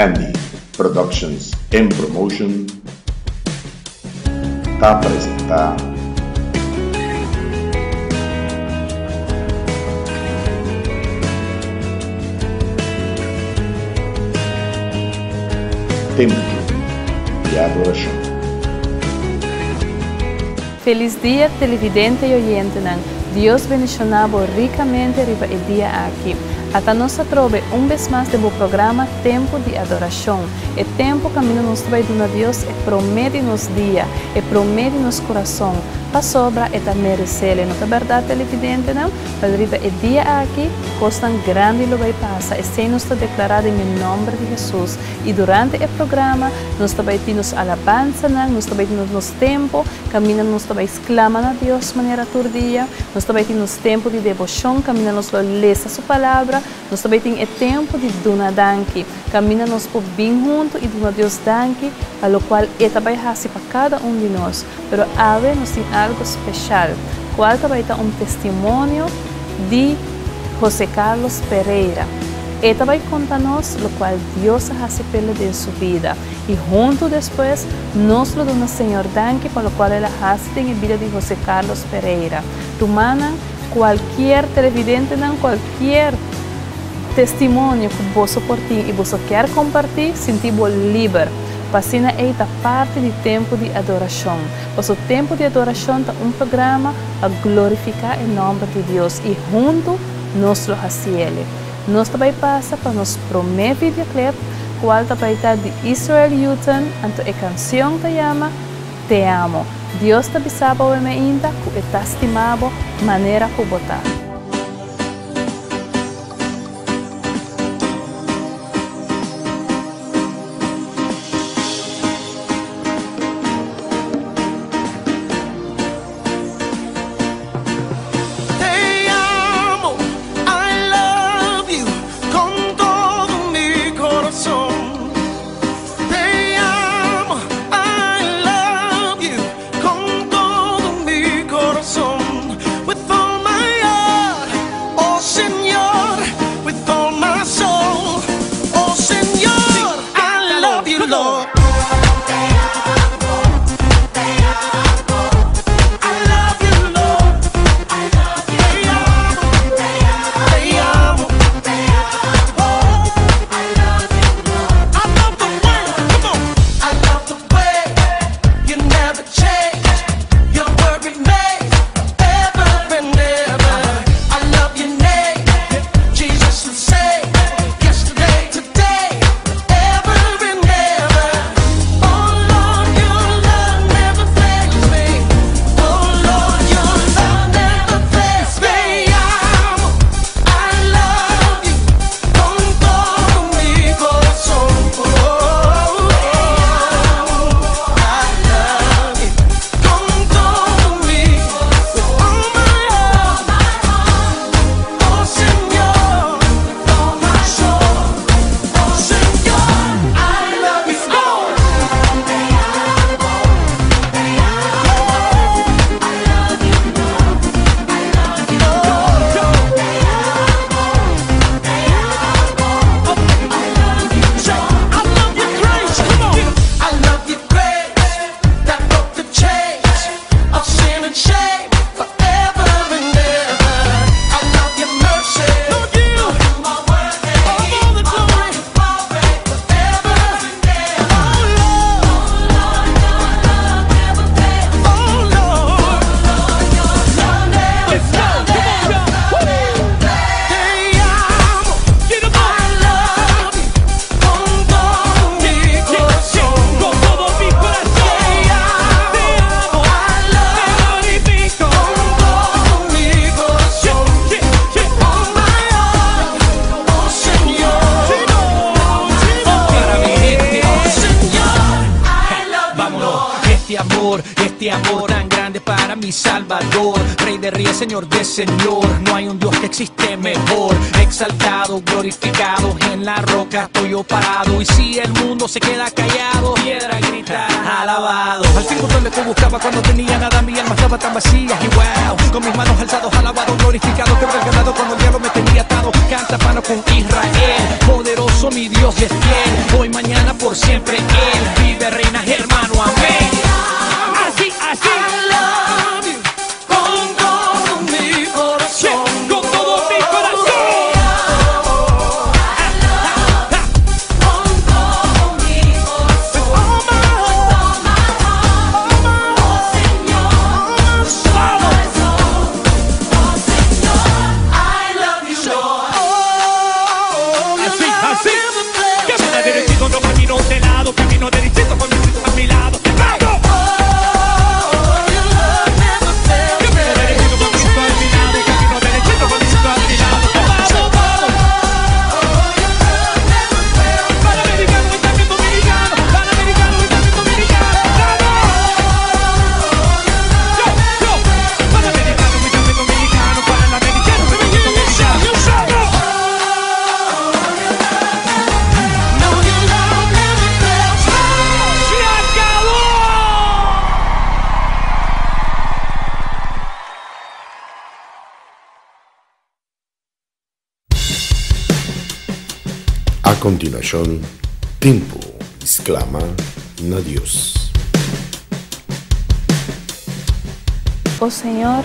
Andy Productions and Promotion ta presentá Tempu di Adorashon. Felis dia televidente y oyentenan, Dios bendiciona bo ricamente riba e dia aki. Ata nos atrobe un bes mas den bo programa Tempo di Adoracion, e tempo caminda nos ta bay duna Dios e prome di nos dia, e prome di nos curason, pasobra e ta merecele. No ta berdad televidentenan? Wel riba e dia aki cosnan grandi lo bay pasa, esey nos ta declara den e nomber di Jesus. Y durante e programa nos ta bay tin nos alabansanan, nos ta bay tin nos tempo caminda nos ta bay sclama na Dios manera tur dia, nos ta bay tin nos tempo di debocion caminda nos lo lesa su palabra, nos ta bay tin e tempo di duna danki, caminda nos por bin hunto y duna Dios danki pa locual e ta bay haci pa cada un di nos. Pero awe nos tin algo special, cual ta bay ta un testimonio di Jose Carlos Pereira. E ta bay conta nos locual Dios a haci p'ele den su bida. Y hunto despues nos lo duna Señor danki pa locual el a haci den e bida di Jose Carlos Pereira. Rumannan, cualkier televidentenan, cualkier testimonio cu boso por tin y boso kier comparti, sinti bo liber. Pa asina ey ta parti di Tempo di Adoracion. Paso Tempo di Adoracion ta un programa pa glorifica e nomber di Dios y hunto nos lo haciele. Nos ta bay pasa pa nos prome videoclip cual ta bay ta di Israel Houghton anto e cancion ta yama Te Amo. Dios ta bisa bo awe mainta cu e ta stima bo manera cu bo ta. Te amo, I love you, con todo mi corazón. Te amo, I love you, con todo mi corazón. With all my heart, oh Señor, with all my soul, oh Señor, I love you, Lord. I love you, Lord. Te amo, te amo. Oh, I love the way, come on. I love the way you never change. Your word remains ever and ever. I love your name, Jesus, the same. Yesterday, today, ever and ever. Oh Lord, your love never fails me. Oh Lord, your love never fails me. I love you con todo mi corazón. Oh, I love you con todo mi, with all my heart. Oh Señor, with all my soul. Oh Señor, I love you. Go. I love your grace. Come on. I love your grace that broke the chains of sin and shame forever and ever. I love your mercy. Love you. Of all the glory. Forever and ever. Oh Lord. Oh Lord. Let's go. Come on, y'all. Te amo. I love you. Con todo mi corazón. Con todo mi corazón. Te amo. Te amo. I love Te glorifico. Con todo mi corazón. All my heart. Oh Señor. Para mi gente. Oh Señor. I love you, Vámonos. Lord. Este amor tan grande para mí. mi Salvador, Rey de Reyes, Señor de Señor. No hay un Dios que existe mejor. Exaltado, glorificado, en la roca estoy yo parado. Y si el mundo se queda callado, piedra grita, alabado. Al fin encontré lo que buscaba cuando tenía nada, mi alma estaba tan vacía. Y wow, con mis manos alzados, alabado, glorificado, quebra el candado cuando el diablo me tenía atado. Canta pano con Israel, poderoso mi Dios es fiel. Hoy, mañana, por siempre, Él vive, reina, hermano, amén. Así, así. I love you con todo mi corazón. Con todo mi corazón. Con todo mi corazón. All my heart, All my heart, oh Señor, all my soul. Oh Señor, I love you, Lord. Así, así. Camina derechito, no camino de lado. Camino derechito con mi Cristo a mi lado. ¡Vamos! Oh, your love never fails Camino me. derechito con Cristo a mi lado. Camino derechito con Cristo a mi lado. ¡Vamos, vamos! Panamericano y también dominicano. Panamericano y también dominicano. ¡Vamos! Yo, yo. Panamericano y también dominicano. Panamericano y también dominicano. ¡Vamos! No, your love never fails me. ¡Se acabó! A continuación, Tempo exclama na Dios. Oh Señor,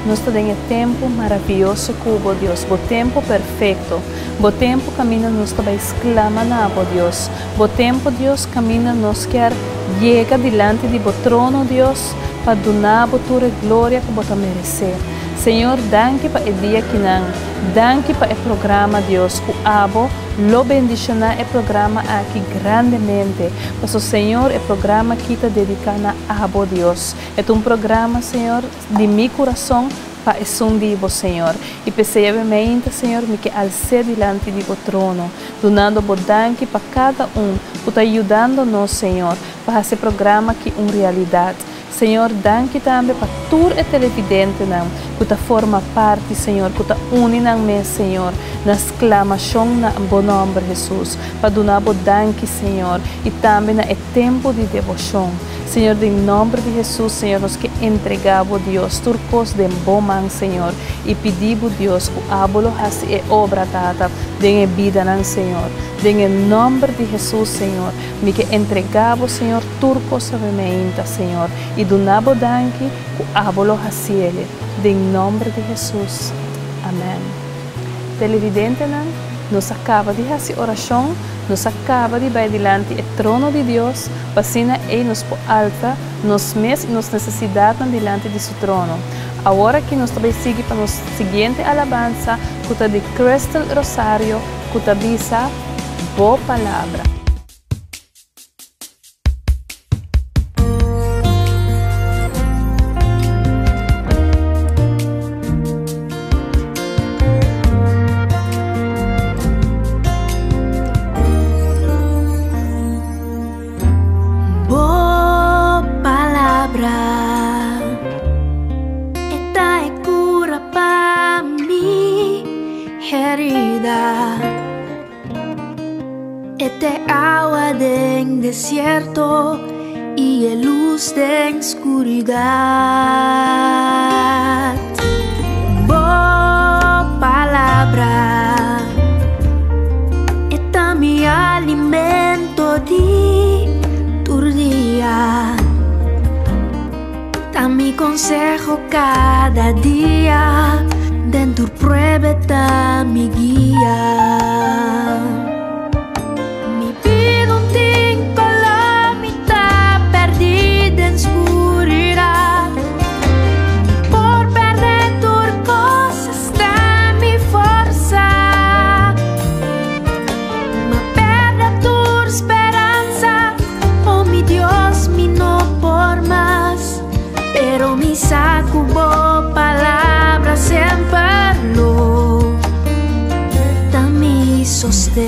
nos ta den e tempo maravioso cu bo Dios, bo tempo perfecto, bo tempo caminda nos ta bay exclama na bo Dios, bo tempo Dios caminda nos kier yega dilanti di bo trono Dios pa duna bo tur e gloria cu bo ta merece. Señor danki pa e dia kinan, danki pa e programa Dios cu abo lo bendiciona e programa aki grandemente, paso Señor e programa aki ta dedica na abo Dios. E ta un programa, Señor, di mi curason pa esun di bo, Señor. Y p'esey awe meinta, Señor, mi ke als'é dilanti di bo trono, dunando bo danki pa cada un cu ta yudando nos, Señor, pa haci e programa aki un realidad. Señor, danki tambe pa tur e televidentenan cu ta forma parti, Señor, cu ta uni nan mes, Señor, na sclamacion na bo nomber, Jesus, pa duna bo danki, Señor, y tambe na e tempo di debocion. Señor, den nomber di Jesus, Señor, nos ke entrega bo, Dios, tur cos den bo man, Señor, y pidi bo, Dios, cu abo lo haci e obra, Tata, den e bidanan, Señor. Den e nomber di Jesus, Señor, mi ke entrega bo, Señor, tur cos awe meinta, Señor, y duna bo danki cu abo lo haciele. Den nomber di Jesus. Amen. Televidentenan, nos a caba di haci oracion, nos a caba di bay dilanti e trono di Dios, pa asina ey nos por alza nos mes y nos necesidadnan dilanti di su trono. Awor aki nos ta bay sigui pa nos siguiente alabansa cu ta di Crystal Rosario cu ta bisa Bo Palabra. Bo palabra e ta e cura pa mi herida. E ta awa den desierto y e luz den oscuridad. Bo palabra e ta mi alimento di tur dia. Ta mi conseho cada dia, den tur prueba e ta mi guia. Mi bida no tin color, mi ta perdi den oscuridad. Por perde tur cos, ta mi forsa. M'a perde tur speransa, oh mi Dios, mi no por mas. Pero mi sa cu bo palabra semper lo ta mi sosten.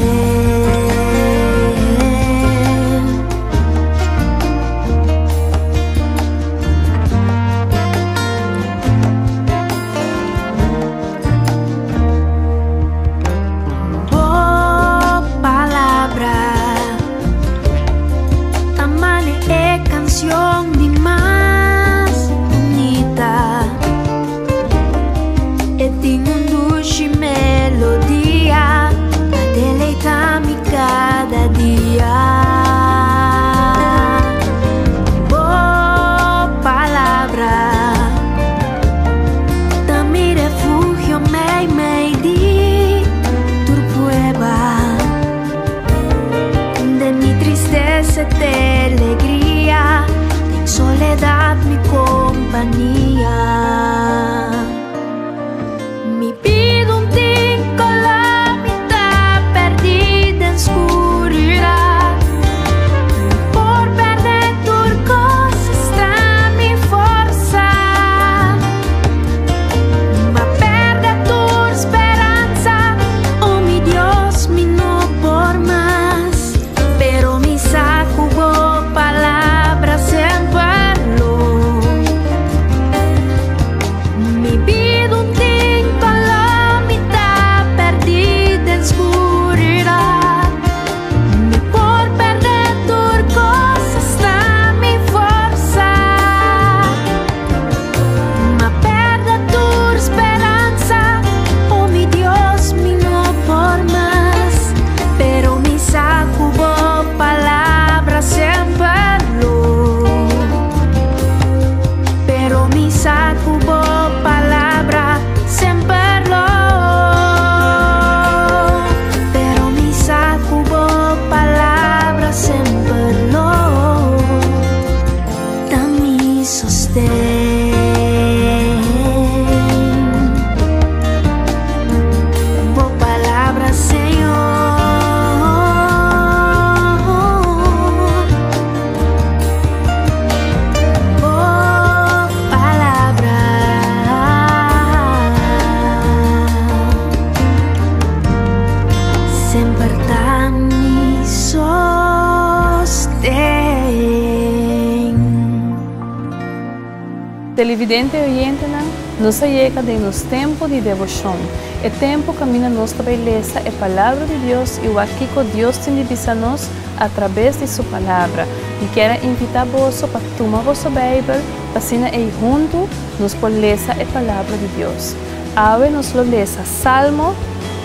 Televidente i oyentenan, nos a yega den nos tempu di deboshon, e tempu kaminda nos ta bai lesa e Palabra di Dios i wak kiko Dios tin di bisa nos atrabes di Su Palabra. Mi kier a invitá boso pa tuma boso Beibel pa asina ei huntu nos por lesa e Palabra di Dios. Awe nos lo lesa Salmo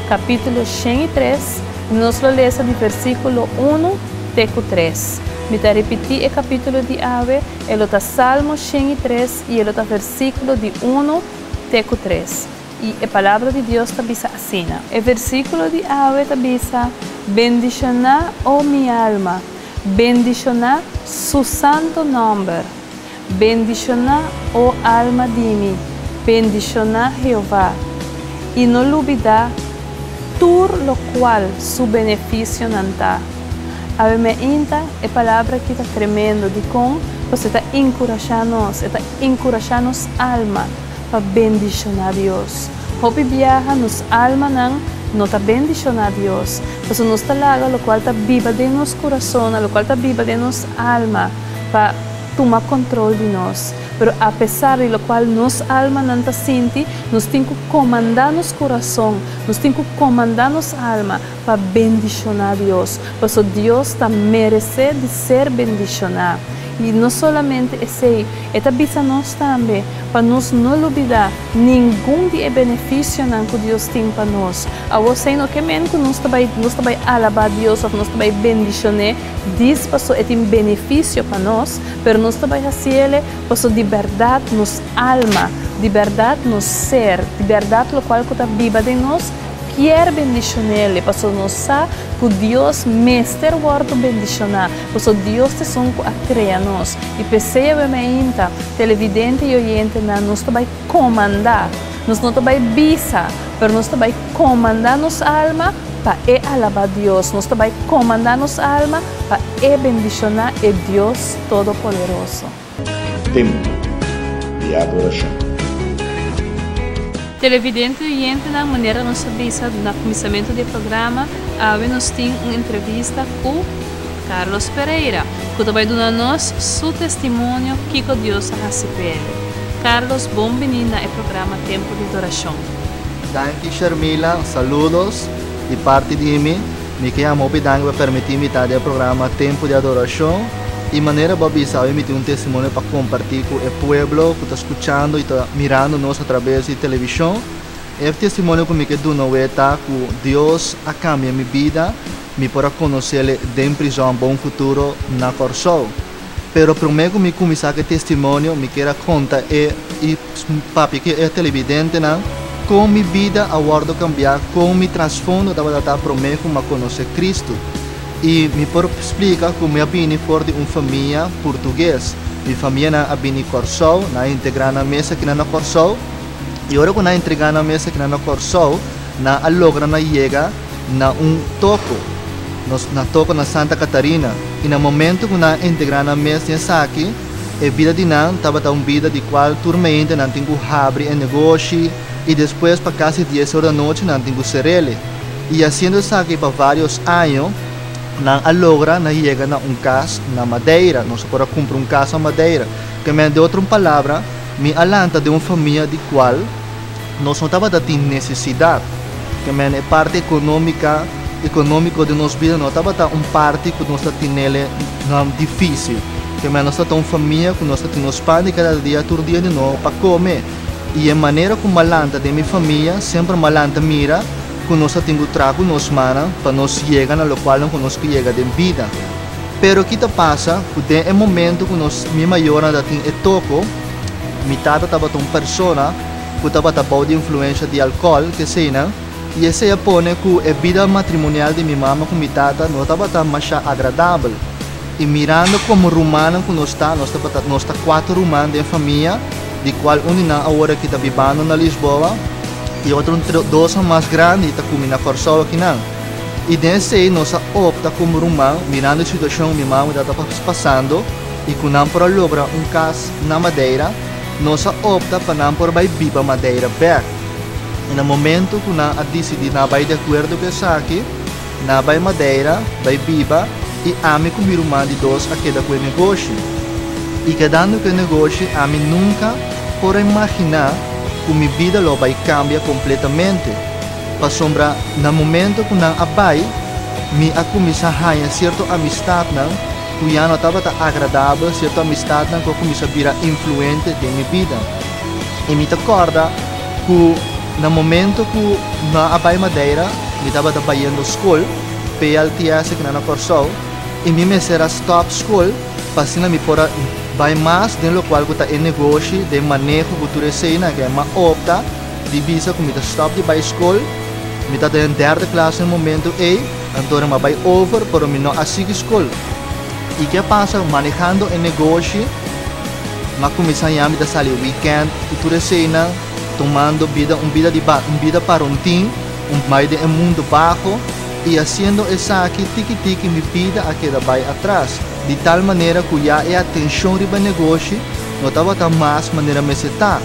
kapítulo 103 i nos lo lesa di versíkulo unu te ku tres. Mi ta ripití e kapítulo di awe, e lo ta Salmo 103 i e lo ta versíkulo di unu te ku tres. I e Palabra di Dios ta bisa asina. E versíkulo di awe ta bisa, Bendishoná, o mi alma, bendishoná Su santu nòmber. Bendishoná, o alma di mi, bendishoná Jehová, i no lubidá tur lokual su benefisionan ta. Awe meinta, e palabra akí ta tremendo. Dikon? Pasobra e ta enkurashá nos, e ta enkurashá nos alma pa bendishoná Dios. Hopi biaha nos almanan no ta bendishoná Dios, pasobra nos ta laga lokual ta biba den nos kurasonnan, lokual ta biba den nos alma, pa tuma kontrol di nos. Pero apesar di lokual nos almanan ta sinti, nos tin ku komandá nos kurason, nos tin ku komandá nos alma pa bendishoná Dios, pasobra Dios ta meresé di ser bendishoná. I no solamente esei, e ta bisa nos tambe pa nos no lubidá ningun di e benefisionan ku Dios tin pa nos. Awor esei no ke men ku nos ta bai nos ta bai alabá Dios òf nos ta bai bendishon'é dis paso e tin benefisio pa nos, pero nos ta bai hasiel paso di bèrdat nos alma, di bèrdat nos ser, di bèrdat lokual ku ta biba den nos kier bendishon'el, paso nos sa ku Dios mester wòrdu bendishoná, paso Dios ta esun ku a krea nos. I p'esei awe mainta, televidente i oyentenan, nos ta bai komandá, nos no ta bai bisa, pero nos ta bai komandá nos alma pa e alabá Dios, nos ta bai komandá nos alma pa e bendishoná e Dios Todopoderoso. Tempu di adorashon. Televidente i oyentenan, manera nos a bisa na kuminsamentu di e programa, awe nos tin un entrevista ku Carlos Pereira, ku ta bai duna nos su testimonio kiko Dios a hasi p'e. Carlos, bon bini na e programa Tempu di Adorashon. Danki Shermila, saludos di parti di mi. Mi ke yama hopi danki pa permití mi ta den e programa Tempu di Adorashon. I manera bo a bisa awe mi tin un testimonio pa kompartí ku e pueblo ku ta skuchando i ta mirando nos atrabes di televishon. E testimonio ku mi ke duna awe ta ku Dios a kambia mi bida, mi por a konosel den prizòn Bon Futuro na Kòrsou. Pero promé ku mi kuminsá ku e testimonio mi kier a konta e i papia ku e televidentenan kon mi bida a wòrdu kambiá, kon mi trasfondo tabata ta promé ku mi a konosé Kristu. I mi por splika ku mi a bini for di un famia purtuges. Mi famianan a bini Kòrsou, nan a integrá nan mes akinan na Kòrsou. I ora ku nan a entregá nan mes akinan na Kòrsou, nan a logra na yega na un toko, nos na toko na Santa Catarina. I na momentu ku nan a integrá nan mes den esaki, e bida di nan tabata un bida di kual tur meinte nan tin ku habri e negoshi i despues pa kasi dies or di anochi nan tin ku ser'el. I hasiendo esaki pa vários año, nan a logra na yega na un kas na Madeira. Nos a por a kumpra un kas na Madeira. Ke men, den otro palabra, mi a lanta den un famia di kual nos no tabata tin nesesidat. Ke men, e parti ekonómika, ekonómiko den nos bida no tabata un parti ku nos ta tinele difísil. Ke men, nos tabata un famia ku nos ta tin nos pan di kada dia tur dia di nobo pa kome. I e manera ku m'a lanta den mi famia, semper m'a lanta mira ku nos ta tin ku traha ku nos mannan pa nos yega na lokualnan ku nos ke yega den bida. Pero ki ta pasa ku den e momento ku nos mi mayornan ta tin e toko, mi tata tabata un persona ku tabata bou di influensha di alkòl, keseinan, i esei a pone ku e bida matrimonial di mi mama ku mi tata no tabata masha agradabel. I mirando komo rumannan ku nos ta, nos tabata nos ta kuater ruman den famia, di kual un di nan awor aki ta bibando na Lisboa i otro dosnan mas grandi ta kumi na Kòrsou akinan. I den esei nos a opta komo ruman, mirando e situashon mi mama ta ta pasando i ku nan por a logra un kas na Madeira, nos a opta pa nan por bai biba Madeira bèk. I na momento ku nan a disidí nan a bai di akuerdo ku esaki, nan a bai Madeira bai biba i ami ku mi ruman di dos a keda ku e negoshi. I kedando ku e negoshi ami nunka. por a imaginá ku mi bida lo bai kambia kompletamente. Pasobra na momento ku nan a bai, mi a kuminsá haña sierto amistatnan ku ya no tabata agradabel, sierto amistatnan ku a kuminsá bira influente den mi bida. I mi ta kòrda ku na momento ku nan a bai Madeira, mi tabata bayendo skol, PLTS kinan na Kòrsou, i mi mester a stòp skol pa asina mi por a bai mas den lokual ku ta e negoshi, den maneho ku tur eseinan ke m'a opta di bisa ku mi ta stòp di bai skol. Mi ta den derde klas na e momento ei, anto m'a bai over, pero mi no a sigui skol. I ke pasa, manehando e negoshi, m'a kuminsá ya mi ta sali wikènt i tur eseinan, tumando bida un bida di un bida parontin, un bai den e mundu baho. I hasiendo esaki, tiki tiki mi bida a keda bai atras, di tal manera ku ya e atenshon riba e negoshi no tabata mas manera mester ta.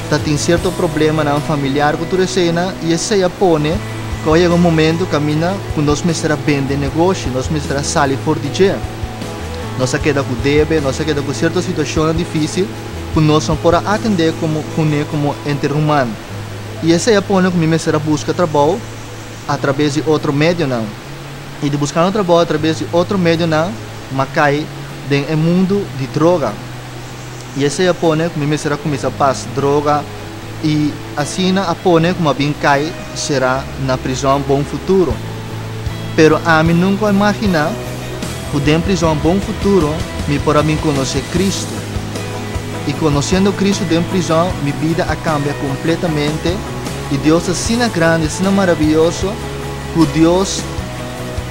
Ta tin sierto problemanan familiar ku tur eseinan i esei a pone ku a yega un momento kaminda ku nos mester a bende e negoshi, nos mester a sali for di dje. Nos a keda ku debe, nos a keda ku sierto situashonnan difísil ku nos no por a atendé komo kuné komo ente ruman. I esei a pone ku mi mester a buska trabou. Atrabes di otro medionan. I di buskando trabou atrabes di otro medionan m'a kai den e mundu di droga. I esei a pone ku mi mester a kuminsá pas droga i asina a pone ku m'a bin kai será na prizòn Bon Futuro. Pero ami nunka a imaginá ku den prizòn Bon Futuro mi por a bin konosé Kristu. I konosiendo Kristu den prizòn mi bida a kambia kompletamente. I Dios ta asina grandi, asina maravioso, ku Dios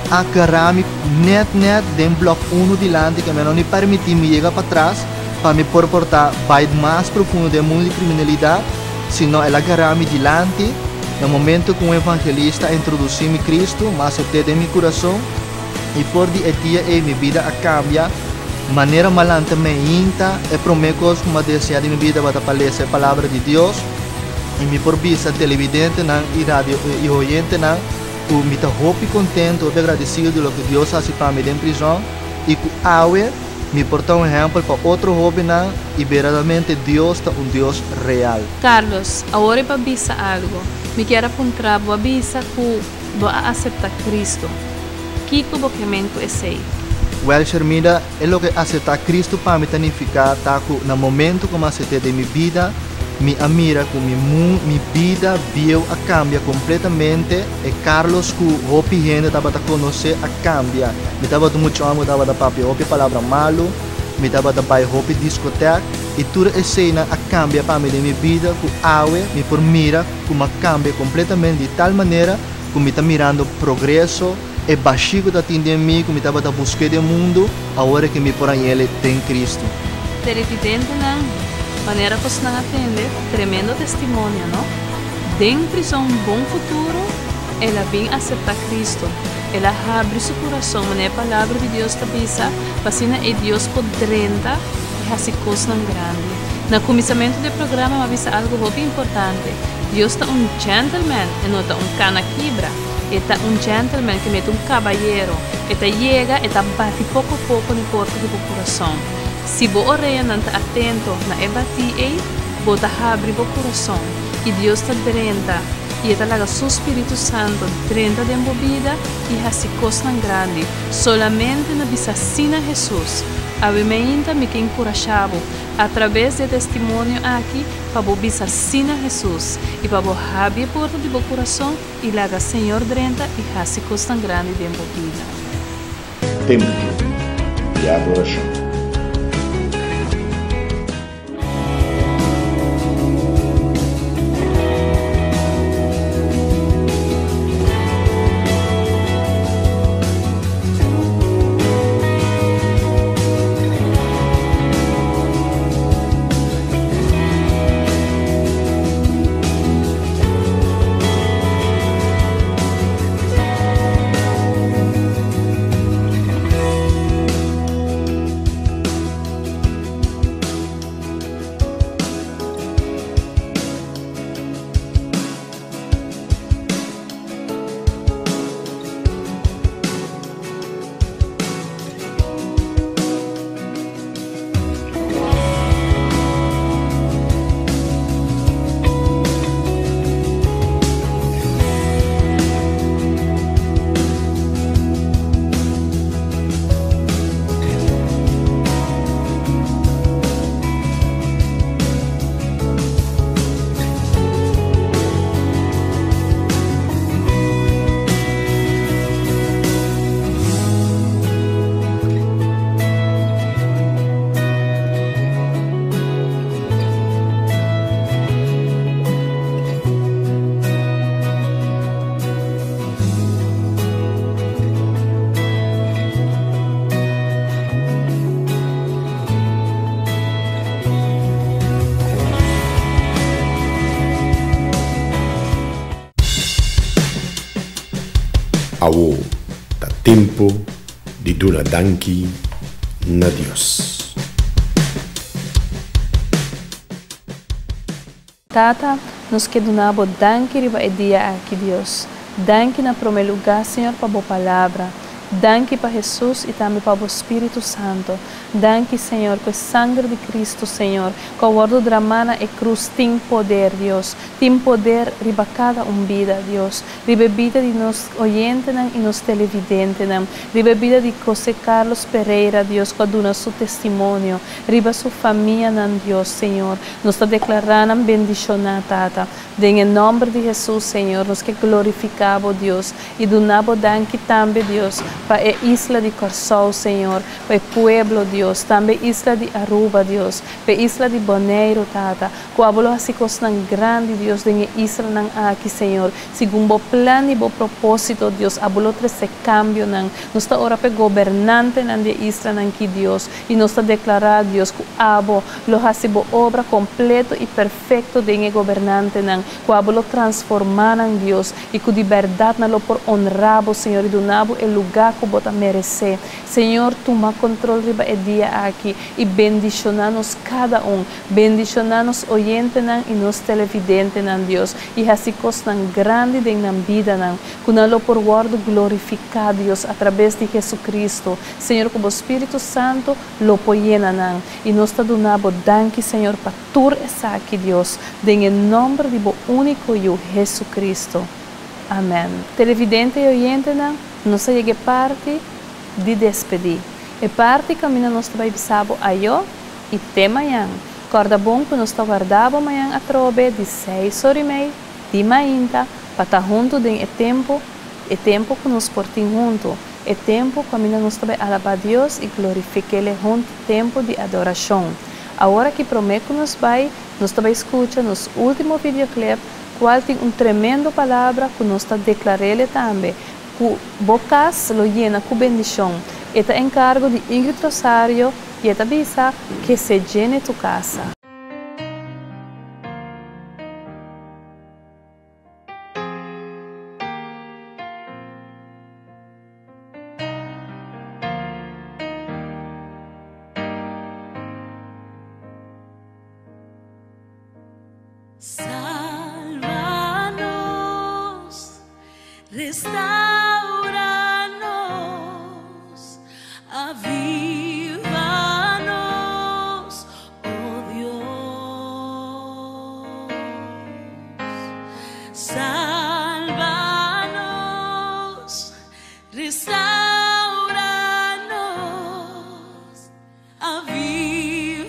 a gara mi nèt nèt den blòk unu dilanti ku mi no ni permití mi yega patras pa mi por por ta bai mas profundo den mundu di kriminalidat, sino El a gara mi dilanti na momento ku un evangelista a introdusí mi Kristu, mi a asept'é den mi kurason i for di e dia ei mi bida a kambia. Manera mi a lanta meinta, e promé kos ku mi a deseá den mi bida tabata pa lesa e Palabra di Dios. I mi por bisa televidentenan i radio i oyentenan ku mi ta hopi kontentu, hopi agradesido di loke Dios a hasi pa mi den prizòn i ku awe mi por ta un ehèmpel pa otro hóbennan i berdaderamente Dios ta un Dios real. Carlos, awor e pa bisa algo. Mi kier a puntra bo a bisa ku bo a asepta Cristo. Kiko bo ke men ku esei? Wèl Shermida, e loke aseptá Cristo pa mi ta nifiká ta ku na momento ku mi a asept'é den mi bida, mi a mira ku mi mu mi bida bieu a kambia kompletamente, e Carlos ku hopi hende tabata konosé a kambia. Mi tabata un mucha hòmber ku tabata papia hopi palabra malu, mi tabata bai hopi diskotèk i tur eseinan a kambia pa mi den mi bida ku awe mi por mira ku mi a kambia kompletamente di tal manera ku mi ta mirando progreso, e bashí ku ta tin den mi ku mi tabata busk'é den mundu, awor e ke mi por hañ'el den Kristu. Televidentenan, manera ku esnan a tende, tremendo testimonio, no? Den prizon Bon Futuro, el a bin aseptá Kristu. El a habri su kurason, manera e Palabra di Dios ta bisa, pa asina e Dios por drenta i hasi kosnan grandi. Na kuminsamentu di e programa mi a bisa algu hopi importante, Dios ta un gentleman, e no ta un kana kibra. E ta un gentleman ke mete un kabayero. E ta yega, e ta bati poko poko na e porta di bo kurason. Si bo oreanan ta atento na e batí ei, bo ta habri bo kurason i Dios ta drenta i e ta laga su spiritu santu drenta den bo bida i hasi kosnan grandi. Solamente na bisa sí na Hesus. Awe meinta mi ke enkurashá bo atrabes di e testimonio aki pa bo bisa sí na Hesus i pa bo habri e porta di bo kurason I laga Señor drenta i hasi kosnan grandi den bo bida. Tempu di adorashon. Awo ta tempu di duna danki na Dios. Tata, nos ke duna Bo danki riba e dia aki, Dios. Danki na promé lugá, Señor, pa Bo Palabra. Danki pa Hesus i tambe pa Bo Spiritu Santo. Danki, Señor, ku e sanger di Kristu, Señor, ku a wòrdu dramá na e krus tin poder, Dios. Tin poder riba kada un bida, Dios. Riba e bida di nos oyentenan i nos televidentenan. Riba e bida di José Carlos Pereira, Dios, ku a duna su testimonio. Riba su famianan, Dios, Señor. Nos ta deklará nan bendishoná, Tata. Den e nòmber di Hesus, Señor, nos ke glorifiká Bo, Dios, i duna Bo danki tambe, Dios, pa e isla di Kòrsou, Señor, pa e pueblo, Dios, tambe isla di Aruba, Dios, pa e isla di Boneiru, Tata, ku abo lo hasi kosnan grandi, Dios, den e islanan aki, Señor, segun Bo plan i Bo propósito, Dios, abo lo trese kambionan. Nos ta ora pa e gobernantenan di e islanan ki, Dios, i nos ta deklará, Dios, ku abo lo hasi Bo obra kompleto i perfekto den e gobernantenan, ku abo lo transformá nan, Dios, i ku di bèrdat nan lo por onrá Bo, Señor, i duna Bo e lugá ku Bo ta meresé. Señor, tuma kontrol riba e dia aki i bendishoná nos kada un. Bendishoná nos oyentenan i nos televidentenan, Dios, i hasi kosnan grandi den nan bidanan, ku nan lo por wòrdu glorifiká, Dios, atrabes di Jesucristo. Señor, ku Bo Spiritu Santu lo por yena nan. I nos ta duna Bo danki, Señor, pa tur esaki, Dios, den e nòmber di Bo úniko Yu, Jesucristo. Amèn. Televidente i oyentenan, nos a yega e parti di despedí. E parti kaminda nos ta bai bisa bo ayó i te mañan. Kòrda bon ku nos ta warda bo mañan atrobe di seis ora i mei di mainta pa ta huntu den e tempu, e tempu ku nos por tin huntu, e tempu kaminda nos ta bai alabá Dios i glorifik'El huntu, tempu di adorashon. Awor aki promé ku nos bai, nos ta bai skucha nos último videoclip, kual tin un tremendo palabra ku nos ta deklar'El tambe, ku bo kas lo yena ku bendishon. E ta enkargo di Ingrid Rosario i e ta bisa, Que se llene tu casa. Sálvanos, restauranos, avívanos, oh Dios. Sálvanos, restauranos, avívanos,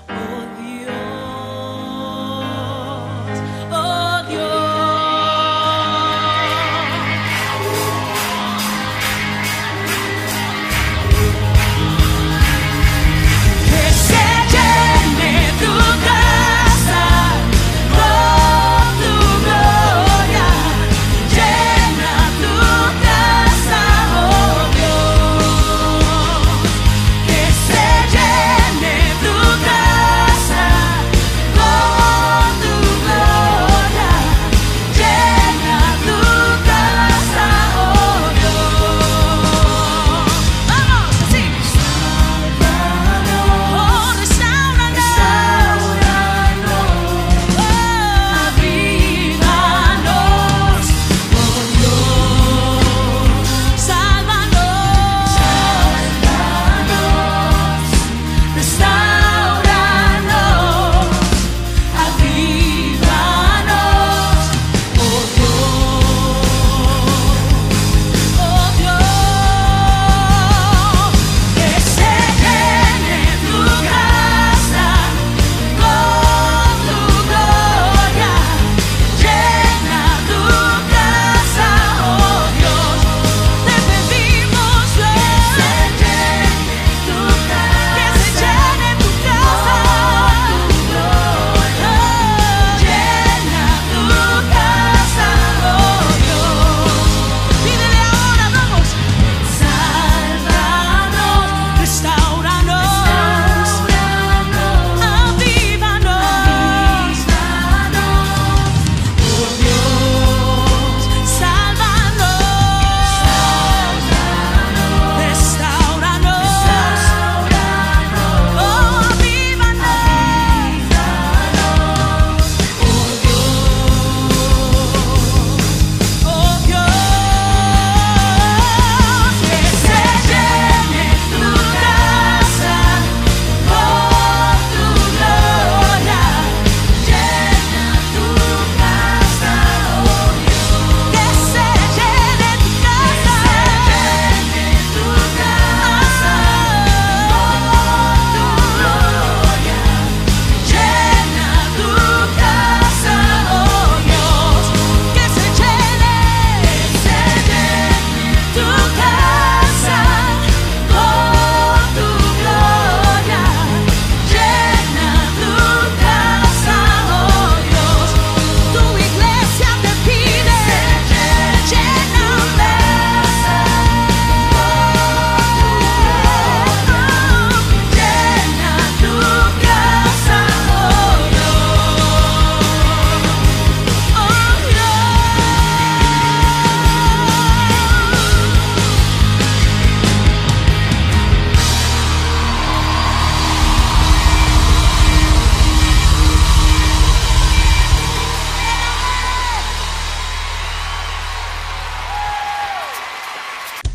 oh Dios, oh Dios.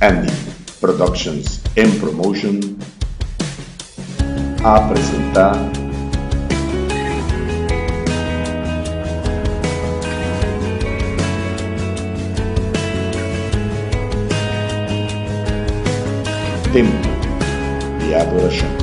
Andy Productions and Promotion a presentá Tempu di Adorashon.